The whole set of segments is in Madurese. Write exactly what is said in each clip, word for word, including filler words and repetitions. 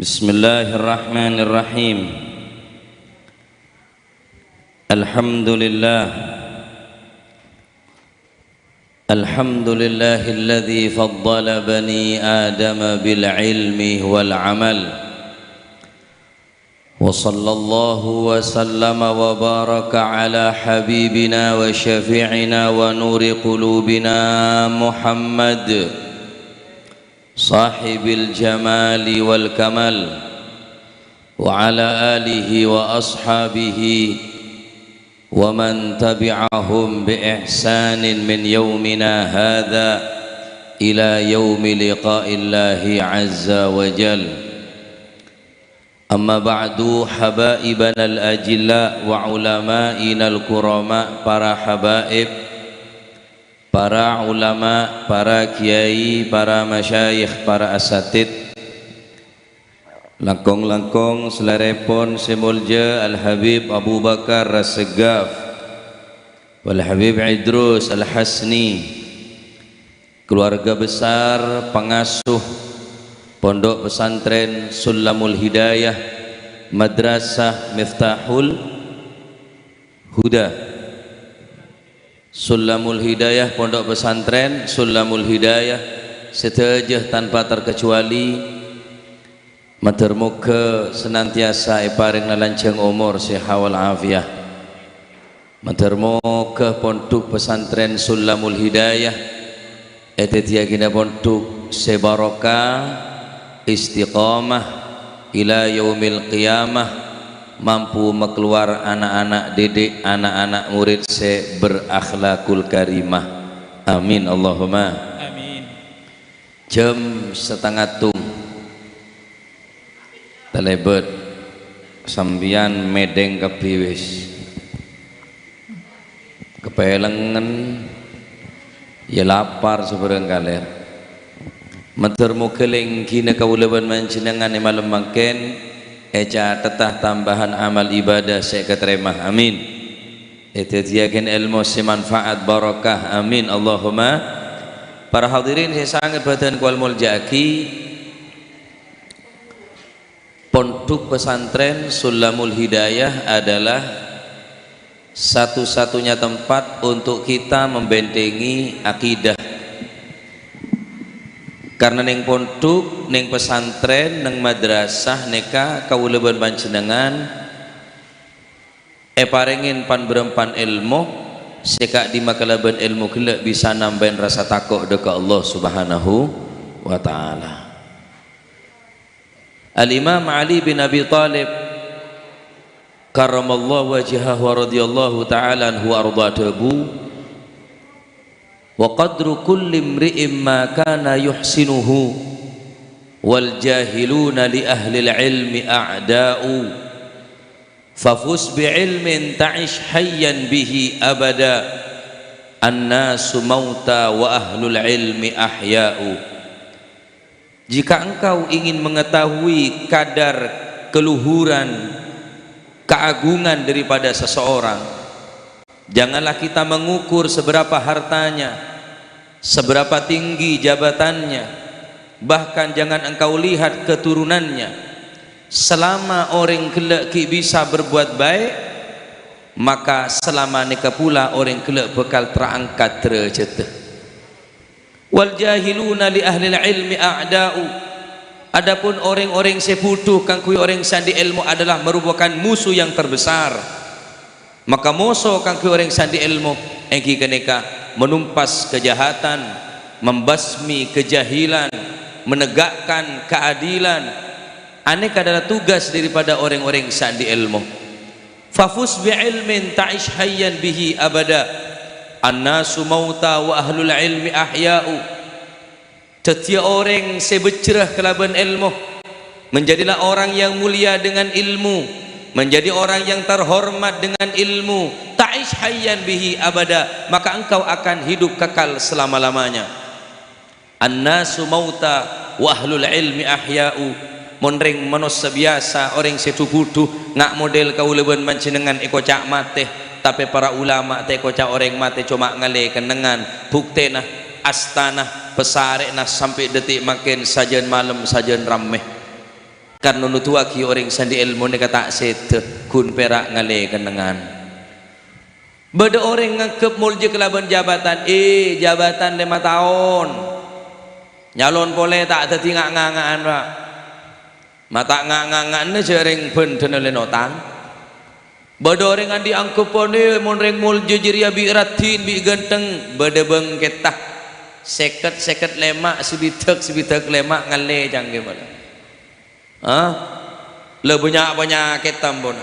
Bismillahirrahmanirrahim. Alhamdulillah. Alhamdulillahilladzi faddala bani Adama bil ilmi wal amal. Wa sallallahu wa sallama wa baraka ala habibina wa syafi'ina wa nuri qulubina Muhammad, sahibil jamali wal kamal, wa ala alihi wa ashabihi wa man tabi'ahum bi ihsanin min yaumina hadza ila yaumi liqa'illahi azza wa jal. Amma ba'du, habaibanal ajilla wa ulama'inal kurama, para habaib, para ulama, para kiai, para masyayikh, para asatid, langkong-langkong salèrèpon sè molja Al Habib Abu Bakar Assegaf, Wal Habib Idrus Al Hasni, keluarga besar pengasuh Pondok Pesantren Sulamul Hidayah, Madrasah Miftahul Huda. Sulamul Hidayah, Pondok Pesantren Sulamul Hidayah, sadhâjâ tanpa terkecuali, mator moghâ senantiasa èparèngana lanjhâng omor, seha wal afiyah. Mator moghâ Pondok Pesantren Sulamul Hidayah èdhâddhiyâghinâ pondok sè barokah, istiqomah, ila yaumil qiyamah, mampu makalowar ana'-ana' didik, ana'-ana' murid sè berakhlakul karimah. Amin, Allahumma. Amin. Jam setengah tung. Talèbât sampèyan mèdheng kabbhi wis. Kapèlengngen, ya lapar sabârâng kalèr. Mator moghâ lèngghina kaulâ bân panjhennengngan è malem mangkèn ècathetta tambahan amal ibadah sè èkatarèma. Amin. Èdhâddhiyâghin èlmo sè manfaat, barokah. Amin, Allahumma. Para hadirin sè sanget bhâdhân kaulâ molja'aghi, Pondok Pesantren Sulamul Hidayah adalah satu-satunya tempat untuk kita membentengi akidah. Karena neng pondok, neng pesantren, neng madrasah nèka kaulâ bân panjhennengngan èparèngè pan-bârâmpan èlmo sè ka'dimma kalabân èlmo ghellâ' bisa nambâi rasa tako' dâ' ka Allah Subhanahu wa Ta'ala. Al-Imam Ali bin Abi Thalib karramallahu wajhahu wa radhiyallahu ta'ala anhu wa ardha dhâbu, "Wa qadru kulli imri'in ma kana yuhsinuhu, wal jahiluna li ahlil ilmi a'da'u." Fafuz bi ilmin ta'ish hayyan bihi abada, annasu mauta wa ahlul ilmi ahya'u. Jika engkau ingin mengetahui kadar keluhuran, keagungan daripada seseorang, janganlah kita mengukur seberapa hartanya, seberapa tinggi jabatannya, bahkan jangan engkau lihat keturunannya. Selama orèng ghellâ' ghi' bisa berbuat baik, maka selama nèka pula orèng ghellâ' bhâkal terangkat dârâjhâddhâ. "Wal jahiluna li ahlil ilmi a'da'u." Adapun orèng-orèng sè bhudhu kaangghuy orèng sè andi' èlmo adalah merupakan musuh yang terbesar. Maka moso kaangghuy orèng sè andi' èlmo èngghi ghânèka manumpas kajahatan, membasmi kejahilan, menegakkan keadilan. Anèka adalah tugas daripada orèng-orèng sè andi' èlmo. "Fafuz bi ilmin ta'ish hayyan bihi abada. Annasu mauta wa ahlul ilmi ahya'u." Dhâddhiyâ orèng sè bhâjhrâ kalabân èlmo. Menjadilah orang yang mulia dengan ilmu. Menjadi orang yang terhormat dengan ilmu. Ta'ish hayyan bihi abada. Maka engkau akan hidup kekal selama-lamanya. "Annasu mauta wa ahlul ilmi ahya'u." Mon rèng manossa biyasa, orèng sè dhu-budhu, nga' model kaulâ bân panjhennengngan èkoca' matè, tapè para ulama ta' èkoca' orèng matè, coma ngalè kennengngan. Buktèna, astana, pasarè'na sampè' dhâddhi mangkèn sajân malem sajân rammè. Karna noduwâghi orèng sè andi' èlmo nèka ta' sèdhâ, ghun pèra' ngalè kennengngan. Bâdâ orèng nganggep molja kalabân jabatan, eh, jabatan lèma taon. Nyalon polè ta' dhâddhi nga'-nganga'an, Pa'. Ma' ta' nga'-nganga'anna jhâ' rèng bhândhâna lèn otang. Bâdâ orèng andi' angghebbhân, eh, mon rèng molja jârèya bi' raddhin, bi' ghântheng, bâdâ bângkètta. Sèket, sèket lèma', sabidhâk, sabidhâk lèma' ngalè cangghi polè. Hah? La bânnya' panyakèt ampon.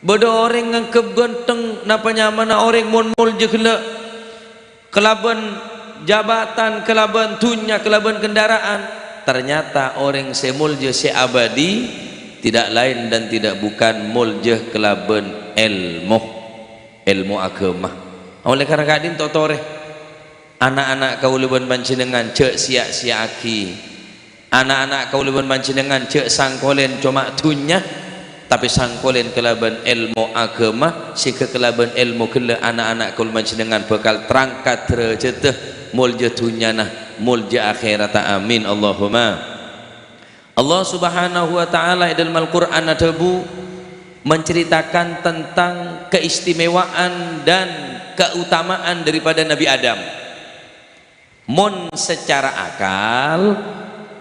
Bâdâ orèng nganggep ghântheng, napa nyamana orèng mon molja ghellâ'. Kalabân jabatan, kalabân dhunnya, kalabân kendaraan. Ternyata orèng sè molja sè abadi tidak lain dan tidak bukan molja kalabân èlmo, èlmo aghâma. Oleh karena ka'dinto torè, ana'-ana' kaulâ bân panjhennengngan jhâ' siya-siya'aghi. Ana'-ana' kaulâ bân panjhennengngan jhâ' sangkolèn coma dhunnya, tapè sangkolèn kalabân èlmo aghâma, sèngghâ kalabân èlmo ghellâ' ana'-ana' kaulâ panjhennengngan bhâkal trangkat dârâjhâddhâ, molja dhunnyana, molja akhèratta. Amin, Allahumma. Allah Subhanahu wa Ta'ala è dâlem Al-Qur'an adhâbu, menceritakan tentang keistimewaan dan keutamaan daripada Nabi Adam. Mon secara akal,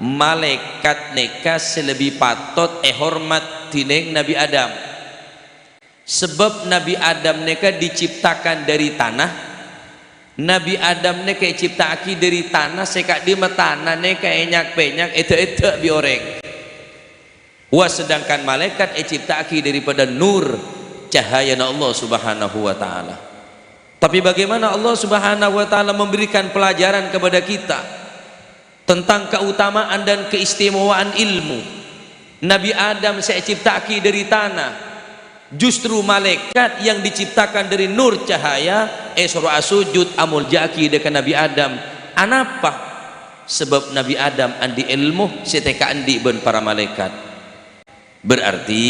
malaèkat nèka sè lebbi patot èhormat dhinèng Nabi Adam. Sabâb Nabi Adam nèka diciptakan dâri tana. Nabi Adam nèka ècipta'aghi dâri tana sè ka'dimma tana nèka ènyak-pènyak, èdhâ'-èdhâ' bi' orèng. Wa, sedangkan malaèkat ècipta'aghi daripada nur, cahayana Allah Subhanahu wa Ta'ala. Tapi bagaimana Allah Subhanahu wa Ta'ala memberikan pelajaran kepada kita tentang keutamaan dan keistimewaan ilmu? Nabi Adam sè ècipta'aghi dâri tana, justru malaèkat yang diciptakan dari nur cahaya èsoro asojud amolja'aghi dâ' ka Nabi Adam. Anapa? Sabâb Nabi Adam andi' èlmo sè tèka andi' bân para malaèkat. Berarti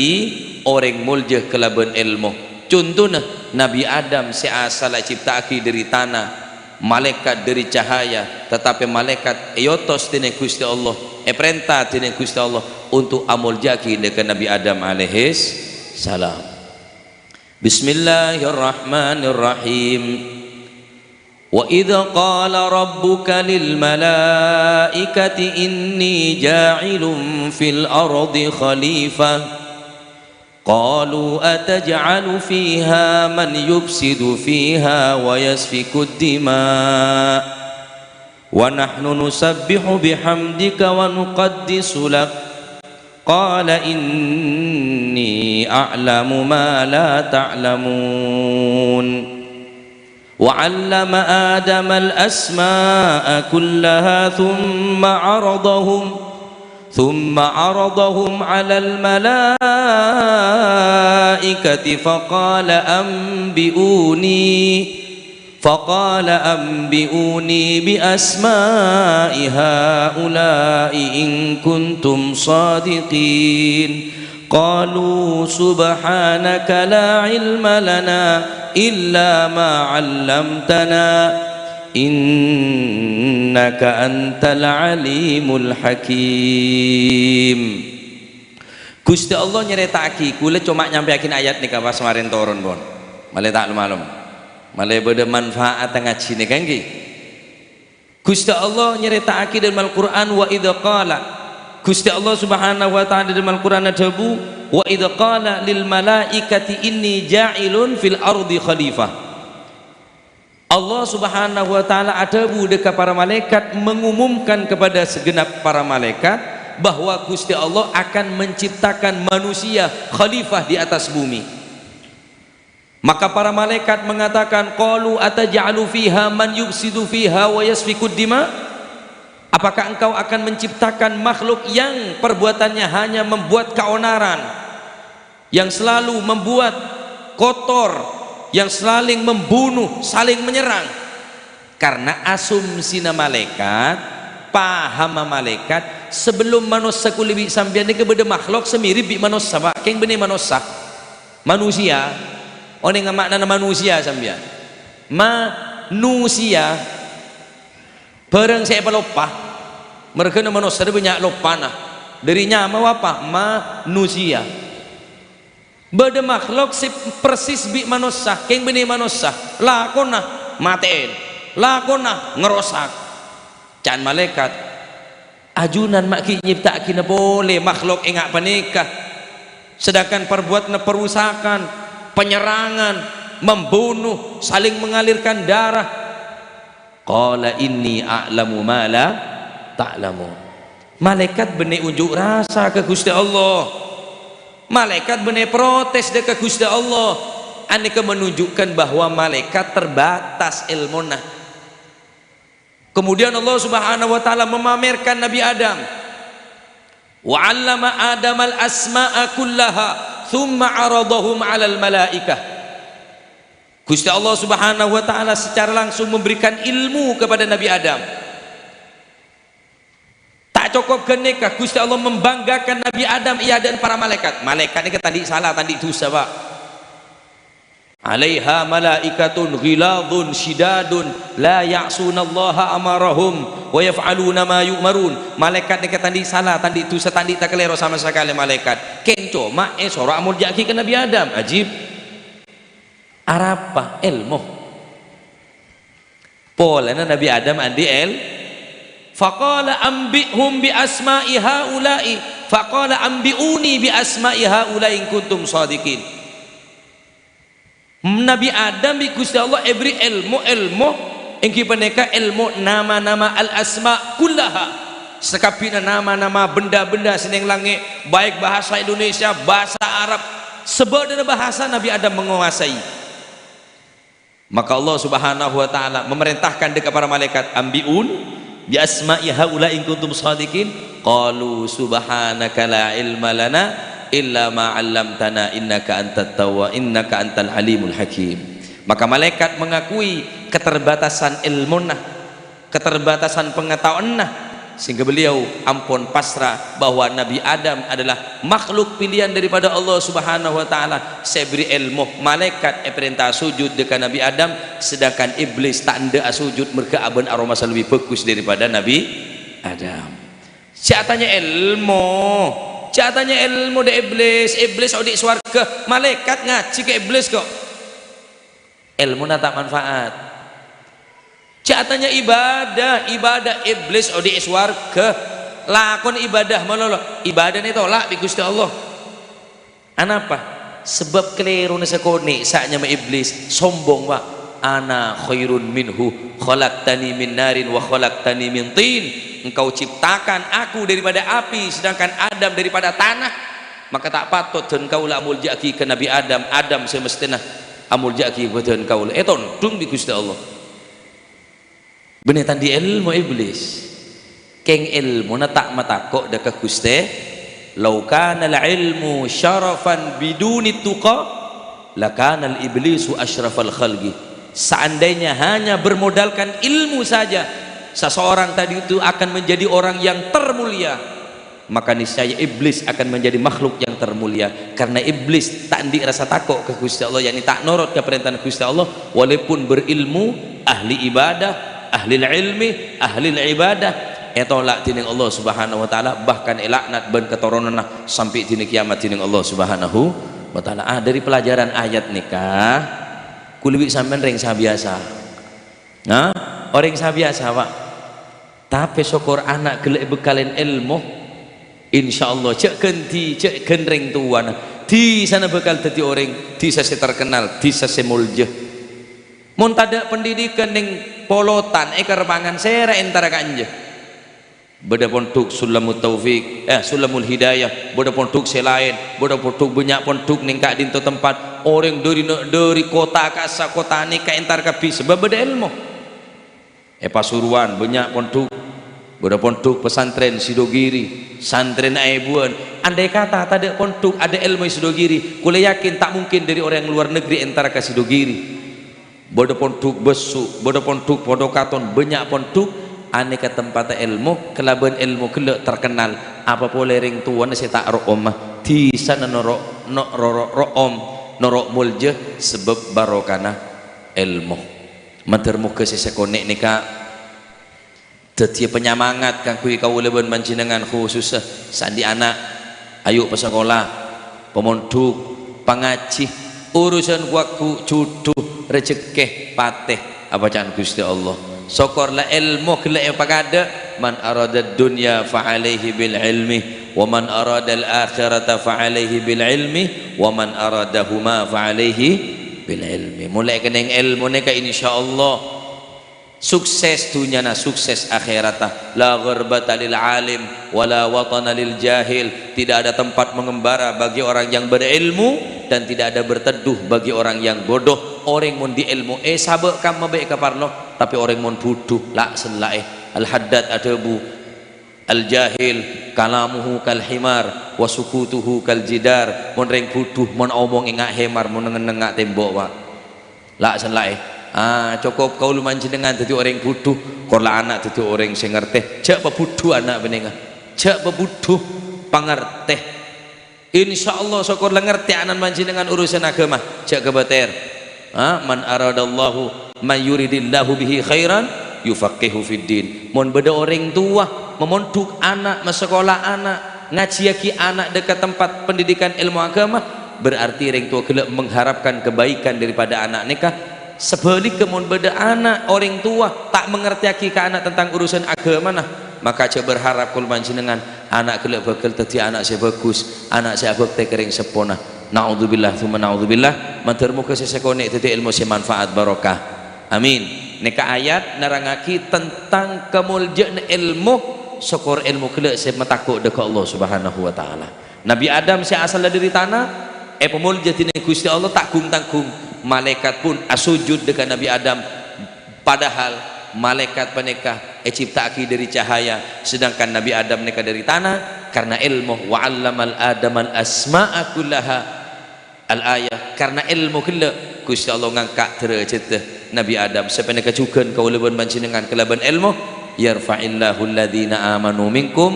orèng molja kalabân èlmo. Contona, Nabi Adam sè asalla ècipta'aghi dâri tana, malaèkat dâri cahaya, tatapè malaèkat èotos dhinèng Ghustè Allah, èparènta dhinèng Ghustè Allah untuk amolja'aghi dâ' ka Nabi Adam alaihis salam. Bismillahirrahmanirrahim. وإذ قال ربك للملائكة إني جاعل في الأرض خليفة قالوا أتجعل فيها من يفسد فيها ويسفك الدماء ونحن نسبح بحمدك ونقدس لك قال إني أعلم ما لا تعلمون وعلم آدم الأسماء كلها ثم عرضهم ثم عرضهم على الملائكة فقال أنبئوني فقال أنبئوني بأسماء هؤلاء إن كنتم صادقين قالوا سبحانك لا علم لنا إلا ما علمتنا إنك أنت العليم الحكيم. Ghustè Allah nyarèta'aghi, kaulâ coma nyampèyaghi ayat nèka pas marèn toron, pon. Malè ta' lem-malem. Malè bâdâ manfaat ngajhi nèka, ènggi. Ghustè Allah nyarèta'aghi dâlem Al-Qur'an, "Wa idza qala." Ghustè Allah Subhanahu wa Ta'ala dâlem Al-Qur'an adhâbu, "Wa idza qala lil malaikati inni ja'ilun fil ardi khalifah." Allah Subhanahu wa Ta'ala adhâbu dâ' ka para malaèkat, mengumumkan kepada segenap para malaèkat bahwa Ghustè Allah akan menciptakan manusia khalifah di atas bumi. Maka para malaèkat mengatakan, "Qalu ataj'alu fiha man yufsidu fiha wa yasfikud dima?" Apakah engkau akan menciptakan makhluk yang perbuatannya hanya membuat kaonaran, yang selalu membuat kotor, yang saling membunuh, saling menyerang? Karena asumsina malaèkat, pahamma malaèkat, sabellum manossa kaulâ bi' sampèyan nèka bâdâ makhluk sè mirip bi' manossa, Pa'. Kèng bânnè manossa. Manusia. Onèng ma'nana manusia sampèyan? Manusia. Bârâng sè èpaloppa. Merghâna manossa rè bânnya' loppana. Dhâri nyama apa? Manusia. Bâdâ makhlok sè persis bi' manossa, kèng bânnè manossa. Lakona matè'è, lakona ngrosak. Ca'na malaèkat, "Ajunan ma' ghi' nyèpta'aghina polè makhlok enga' panèka, sedangkan parbuwatna perusakan, penyerangan, membunuh, saling mengalirkan darah?" Qala, "Inni a'lamu ma la ta'lamun." Malaèkat bânnè unjuk rasa ka Ghustè Allah. Malaèkat bânnè protes dâ' ka Ghustè Allah. Anèka menunjukkan bahwa malaèkat terbatas èlmona. Kemudian Allah Subhanahu wa Ta'ala memamerkan Nabi Adam. "Wa 'allama Adamal asma'a kullaha, tsumma 'aradhahum 'alal malaikah." Ghustè Allah Subhanahu wa Ta'ala secara langsung memberikan ilmu kepada Nabi Adam. Ta' cokop ghânèka, Ghustè Allah membanggakan Nabi Adam è adâ'na para malaèkat. Malaèkat nèka ta' andi' sala, ta' andi' dhusa, Pak. "'Alaiha malaikatun ghiladzun syidadun la ya'sunallaha amarahum wa yaf'aluna ma yu'marun." Malaèkat nèka ta' andi' sala, ta' andi' dhusa, ta' andi' takalèro sama sakalè malaèkat. Kèng coma èsoro amoljâ'aghi ka Nabi Adam. Ajib. Arapa? Èlmo. Polana Nabi Adam andi' èl-, faqala, "Ambi'hum bi asma'i haula'i." Faqala, "Ambi'uni bi asma'i haula'i in kuntum shadiqin." Nabi Adam bi' Ghustè Allah èbherri' èlmo-èlmo, èngghi panèka èlmo nama-nama al-asma' kullaha, sakabbhina nama-nama benda-benda sè neng langngè', baik bahasa Indonesia, bahasa Arab, sabâdâna bahasa Nabi Adam menguasai. Maka Allah Subhanahu wa Ta'ala memerintahkan dâ' ka para malaèkat, "Ambi'un bi asma'i haula in kuntum shadiqin." Qalu, "Subhanaka la ilma lana illa ma 'allamtana innaka antat tawwa-, innaka antal alimul hakim." Maka malaèkat mengakui keterbatasan èlmona, keterbatasan pengetahuanna, sehingga beliau ampon pasrah bahwa Nabi Adam adalah makhluk pilihan daripada Allah Subhanahu wa Ta'ala, sè èbherri' èlmo. Malaèkat èparènta sujud dâ' ka Nabi Adam, sedangkan Iblis ta' endâ' asujud merga abân aromasa lebbi bhâghus daripada Nabi Adam. Jhâ' atanya èlmo, jhâ' atanya èlmo dâ' Iblis. Iblis odi' sowarghâ, malaèkat ngajhi ka Iblis kok. Èlmona ta' manfaat. Jhâ' atanya ibadah, ibadah Iblis odi' è sowarghâ. Lakon ibadah malolo, ibadahna ètolak bi' Ghustè Allah. Anapa? Sabâb kalèrona sakonè' sè anyama Iblis, sombong, Pak. "Ana khairun minhu, khalaqtani min narin wa khalaqtani min tin." Engkau ciptakan aku daripada api, sedangkan Adam daripada tanah. Maka ta' patot dân kaulâ amoljâ'aghi ka Nabi Adam, Adam sè mestèna amoljâ'aghi bâdân kaulâ. Ètondhung bi' Ghustè Allah. Bânnè ta' andi' èlmo Iblis. Kèng èlmona ta' matako' dâ' ka Ghustè. "Lau kanal ilmu syarafan biduni tuqa, lakanal iblisu asyrafal khalqi." Seandainya hanya bermodalkan ilmu saja, seseorang tadi itu akan menjadi orang yang termulia. Maka niscaya Iblis akan menjadi makhluk yang termulia, karena Iblis ta' andi' rasa tako' ka Ghustè Allah, yakni ta' norot ka parèntana Ghustè Allah, walaupun berilmu, ahli ibadah, ahli ilmi, ahli ibadah, ètolak dhinèng Allah Subhanahu wa Ta'ala, bahkan èlaknat bân katoronanna sampè' dina kiyamat dhinèng Allah Subhanahu wa Ta'ala. Ah, dâri pelajaran ayat nèka, kulâ bi' sampèyan rèng sabiyasa. Nah, orèng sabiyasa, Pak. Tapè sokor ana' ghellâ' èbhâkkalè èlmo. Insyaallah, jhâ' ghândhi, jhâ' ghân rèng towana. Dhisana bhâkal dhâddhi orèng, dhisa sè terkenal, dhisa sè molja. Mon tadâ' pendidikan neng polotan è Karpangan, sèra entara ka'anja. Bâdâ pondhuk Sulamut Taufik, eh, Sulamul Hidayah, bâdâ pondhuk sè laèn, bâdâ pondhuk, bânnya' pondhuk neng ka'dinto tempat. Orèng dâri na-, dâri kottha ka sakotthana èkaèntar kabbhi sabâb bâdâ èlmo. È Pasuruan bânnya' pondhuk, bâdâ pondhuk pesantren Sidogiri, santrèna èbuwân. Andai kata tadâ' pondhuk, adâ' èlmo è Sidogiri, kulâ yakin ta' mungkin dâri orèng luar negeri èntar ka Sidogiri. Bâdâ pondhuk Bessuk, bâdâ pondhuk Podokaton, bânnya' pondhuk, anèka tempatta èlmo, kalabân èlmo ghellâ' terkenal. Apa polè rèng towana sè ta' ro'oma, dhisana noro', no-, roro', ro'om, noro' molja, sabâb barokana èlmo. Mandhâr moghâ sè sakonè' nèka Dhâddhiyâ panyamangat kaangghuy kaulâ bân panjhennengngan, khusussa sè andi' ana'. Ayo pasakola, pamondhuk, pangajhi, urusan ghuwâghu, jhudhu, rejekkè, patè, apa ca'na Ghustè Allah. Sokor la èlmo ghellâ' èpakadâ', "Man aradad dunya fa alaihi bil ilmi, wa man aradal akhirata fa alaihi bil ilmi, wa man aradahuma fa alaihi bil ilmi." Molaè kennèng èlmo nèka, insyaallah. Sukses dhunnyana, sukses akheratta. La gharbata lil alim, wa la watana lil jahil. Tidak ada tempat mengembara bagi orang yang berilmu, dan tidak ada berteduh bagi orang yang bodoh. Orèng mon andi' èlmo, eh, sabâ' kamma bhâi kaparlo, tapè orèng mon budhu, la'-sella'è. Al-Haddad adhâbu, "Al-jahil kalamuhu kal himar, wa sukutuhu kal jidar." Mon rèng budhu, mon omong enga' hemar, mon neng-enneng enga' tembok, Pak. La'-sella'è. Ah, cokop kaulâ panjhennengngan dhâddhi orèng budhu, kor la ana' dhâddhi orèng sè ngartè. Jhâ' pabudhu ana' bhânnèngnga. Jhâ' pabudhu, pangartè. Insyaallah, sokor la ngartè ana' panjhennengngan urusan aghâma. Jhâ' kabâter. Ha, "Man aradallahu, man yuridillahu bihi khairan, yufaqqihhu fid din." Mon bâdâ orèng towa mamondhuk ana', masakola ana', ngajhiyâghi ana' dâ' ka tempat pendidikan èlmo aghâma, berarti rèng towa ghellâ' mengharapkan kebaikan daripada ana' nèka. Sabhâligghâ, mon bâdâ ana' orèng towa ta' mangartèyaghi ka ana' tentang urusan aghâmana, maka jhâ' berharap kaulâ panjhennengngan ana' ghellâ' bhâkal dhâddhi ana' sè bhâghus, ana' sè abhâktè ka rèng seppona. Na'udzubillah, tsumma na'udzubillah. Mandhâr moghâ sè sakonè' dhâddhi èlmo sè manfaat barokah. Amin. Nèka ayat nerrangngaghi tentang kamoljâ'ânna èlmo, sokor èlmo ghellâ' sè matako' dâ' ka Allah Subhanahu wa Ta'ala. Nabi Adam sè asalla dhâri tana, èpamoljâ dhinèng Ghustè Allah ta' gung-tanggung. Malaèkat pun asojud dâ' ka Nabi Adam, padahal malaèkat panèka ècipta'aghi dhâri cahaya, sedangkan Nabi Adam nèka dhâri tana, karna èlmo. "Wa 'allamal Adamal asma'a kullaha." Al-ayah, karna èlmo ghellâ', Ghustè Allah ngangka' dârâjhâddhâ Nabi Adam. Sapanèka jhughân kaulâ bân panjhennengngan kalabân èlmo, "Yarfa'illahu alladhina amanu minkum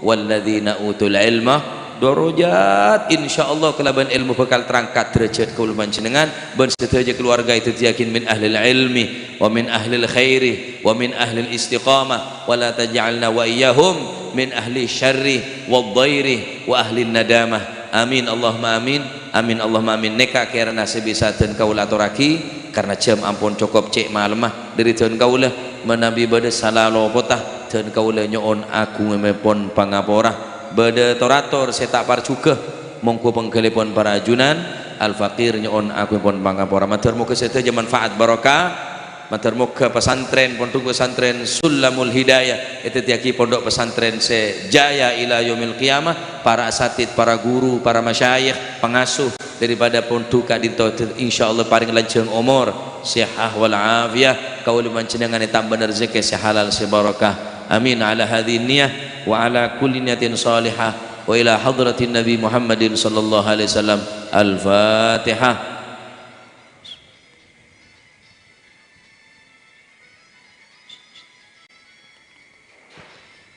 walladhina utul ilma darajat." Insyaallah kalabân èlmo bhâkal tarangkat dârâjhât kaulâ panjhennengngan bân sadhâjâ kalowarga èdhâddhiyâghi min ahlil ilmi wa min ahlil khairi wa min ahlil istiqamah, wa la taj'alna wa iyyahum min ahli syarri wad dhairi wa ahlin nadamah. Amin, Allahumma amin. Amin, Allahumma amin. Nèka kèrana sè bisa dân kaulâ atorraghi, karna jhâm ampon cokop cè' malemma dhâri dân kaulâ. Manabi bâdâ sala lopota, dân kaulâ nyo'on agungèpon pangapora. Bâdâ tor-ator sè ta' parjhughâ, mongghu pangghâlipon para ajunan, Al-Faqir nyo'on agungèpon pangapora. Mandhâr moghâ sadhâjâ manfaat barokah. Mandhâr moghâ pesantren, Pondhuk Pesantren Sulamul Hidayah èdhâddhiyâghi pondhuk pesantren sè jaya ila yaumil qiyamah, para asatid, para guru, para masyayikh, pangasuh daripada pondhuk ka'dinto, insyaallah parèng lanjhâng omor, sihah wal afiyah, kaulâ panjhennengngan ètambâna rejhekkè sè halal sè barokah. Amin ala hadhihi niyah wa ala kulli niyatin shalihah wa ila hadratin Nabi Muhammadin sallallahu alaihi wasallam. Al-Fatihah.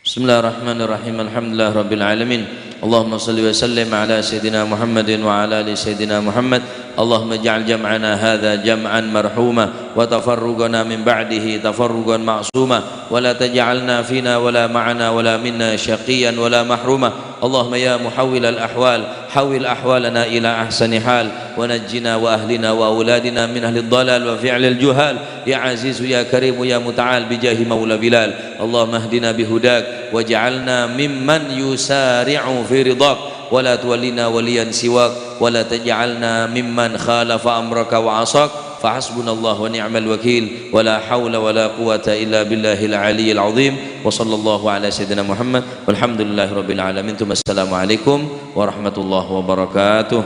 Bismillahirrahmanirrahim. Alhamdulillahirabbil alamin. Allahumma shalli wa sallim ala sayyidina Muhammadin wa ala ali sayyidina Muhammad. Allahumma ij'al jam'ana hadha jam'an marhuma wa tafarruqana min ba'dihi tafarruqan ma'suma wa la taj'alna fina wa la ma'ana wa la minna syaqiyyan wa la mahruma. Allahumma ya muhawwilal ahwal, hawwil ahwalana ila ahsani hal, wa najjina wa ahlina wa auladina min ahlid dhalal wa fi'lil juhal. Ya Azizu ya Karimu ya Muta'al bi jahi Maula Bilal. Allahumma hdina bi hudak, waj'alna mimman yusari'u fi ridhak, wa la tuwallina waliyan siwak, wa la taj'alna mimman khalafa amraka wa asak. Fa hasbunallahu wa ni'mal wakil, wa la haula wa la quwwata illa billahil aliyyil azim. Wa sallallahu ala sayyidina Muhammad, walhamdulillahi rabbil alamin. Tsumma assalamualaikum warahmatullahi wabarakatuh.